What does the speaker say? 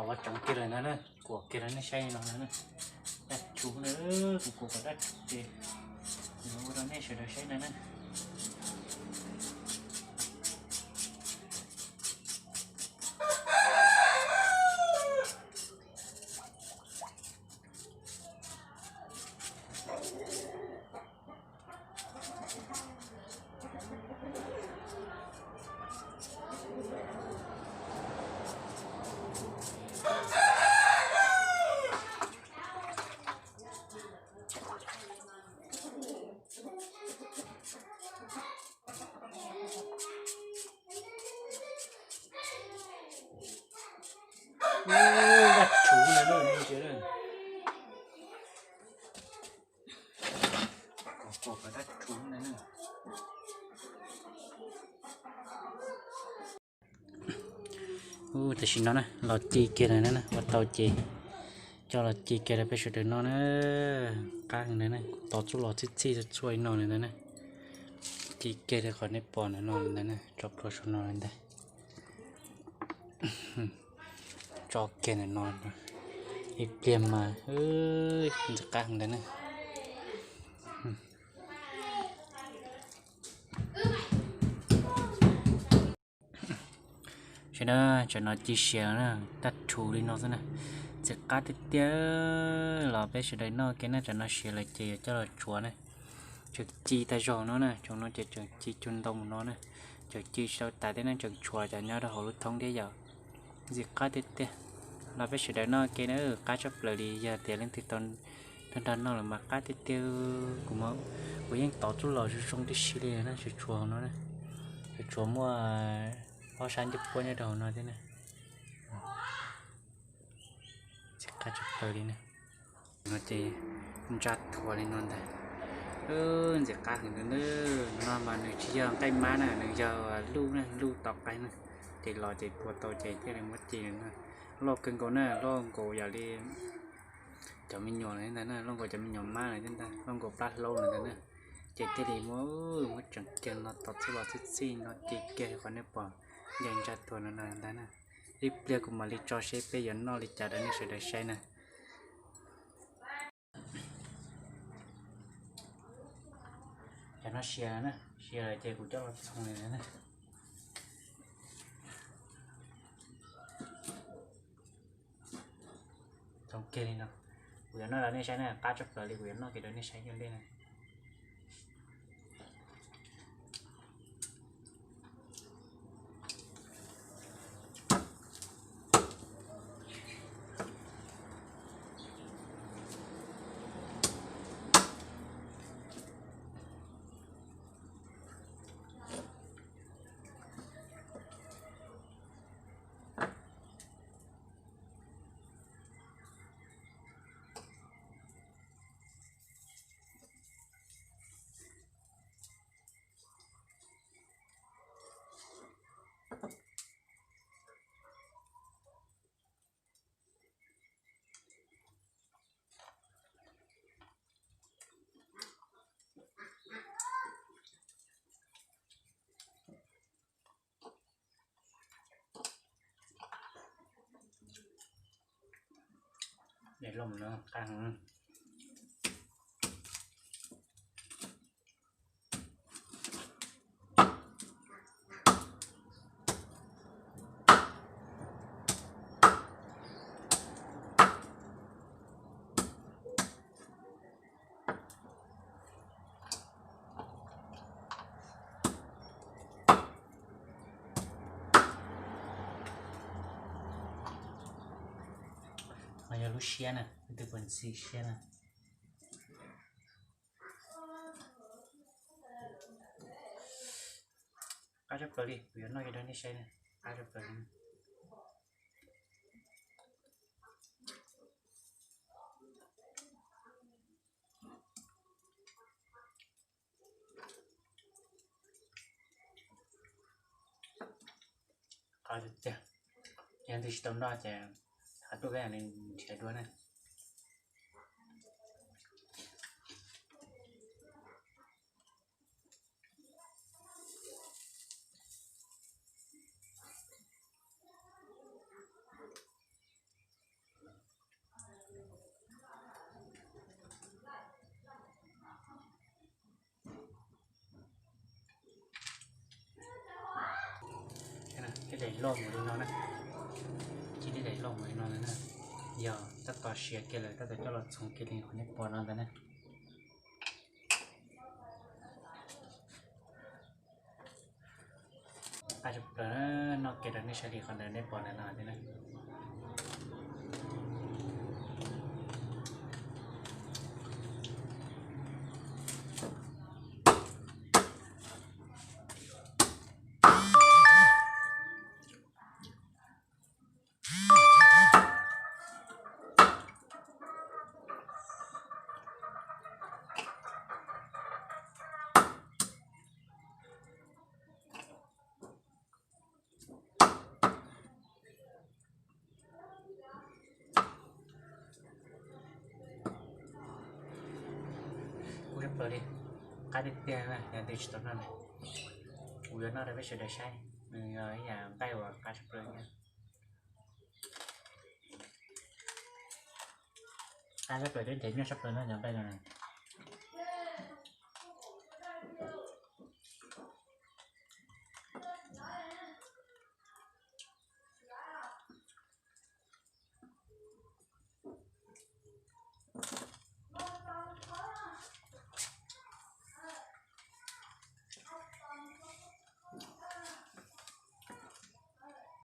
Ua tsoov kiag lawm ntag na, kuam kiag rau nej saib no na. Dab tshuv na, kuv kuam kom dab tshuv ces kuv ua rau nej sawv daws saib ntag na. Dab tshuv na, dab tshuv na. Tam sim no na los ci kiag lawm na, ua tau ces coj los ci kiag rau peb sawv daws noj na. Qab heev ntag na, kuv tos txuj lom txhij txhij txhua li no lawm ntag na. Ci kiag rau qhov nej pom ntawm no lawm ntag na, tso plhuav saum no lawm ntag. Tso kiag ntawm no, ib pliag mas ntxim qab heev ntag na. Sawv daws, tsam no ci siav na, dab tshuv li no xwb na, ntxim qab tiag tiag. Los peb sawv daws noj ke na, tsam no siav lawm ces yuav coj los tsuav na. Tseem ci tag zog no na, tsoom no ces tseem ci cuag ntau mus no na, tseem ci tsis tau tas thiab na, tseem tshuav cov nyob rau hauv lub thoob thiab yom. Ntxim qab tiag tiag. Los peb sawv daws noj ke na, qab tshaj plaws li, yog tias leej twg tau nrog nrog noj lawm mas qab tiag tiag. Kuv, kuv yeej tos txuj lom zoo zoo tib si li na, tseem tshuav hauv no na, tseem tshuav muaj ob sab ncej puab nyob rau hauv no thiab na. Ntxim qab tshaj plaws li na. No ces ntsa thuav li no ntag. Ntxim qab heev ntag na. No mas nws tsis yog nqaij mab na, nws yog luj na, luj tom qaib na. Ces los ces tua tau ces thiaj li muab ci na. Loj kawg nkaus na, loj nkaus yam li cov me nyuam lawm ntag na, loj nkaus cov me nyuam mab lawm thiab ntag, loj nkaus plab hlaub lawm ntag na. Ces thiaj li muab, muab tseem kiag no tos txuj lom txhij txhij no ci kiag qhov nej pom ncaim ntsa thuav no ntag na. Ib pliag kuv mam li tso seb peb yuav noj li cas rau nej sawv daws saib na. Cov no siav na, siav lawm ces kuv coj los txhoov li na. Txhoov kiag li no, kuv yuav noj rau nej saib na, qab tshaj plaws li, kuv yuav noj kiag rau nej saib ua ntej na. Dej loj no qab heev. No yog lub siab na, leej twg puas ntxim siab na. Qab tshaj plaws li, kuv yuav noj kiag rau nej saib na. Qab tshaj plaws li. Qab tiag tiag. Yog leej twg tsis tau noj ces thov tuaj peb nrhiav dua na. Loj mus li no na, cia li daim loj mus li no ntag na. Yog tab tom siav kiag lawm tab tom coj los txhoov kiag li qhov nej pom no ntag na. Qab tshaj plaws, noj kiag rau nej saib li qhov ntawd nej pom ntawm no thiab na. Kub tshaj plaws li, qab tiag tiag na, yog leej twg tsis tau noj na, kuv yuav noj rau peb sawv daws saib, nws yog ib yam nqaij uas qab tshaj plaws thiab. Qab tshaj plaws thiab ntev nyob tshaj plaws na cov nqaij no.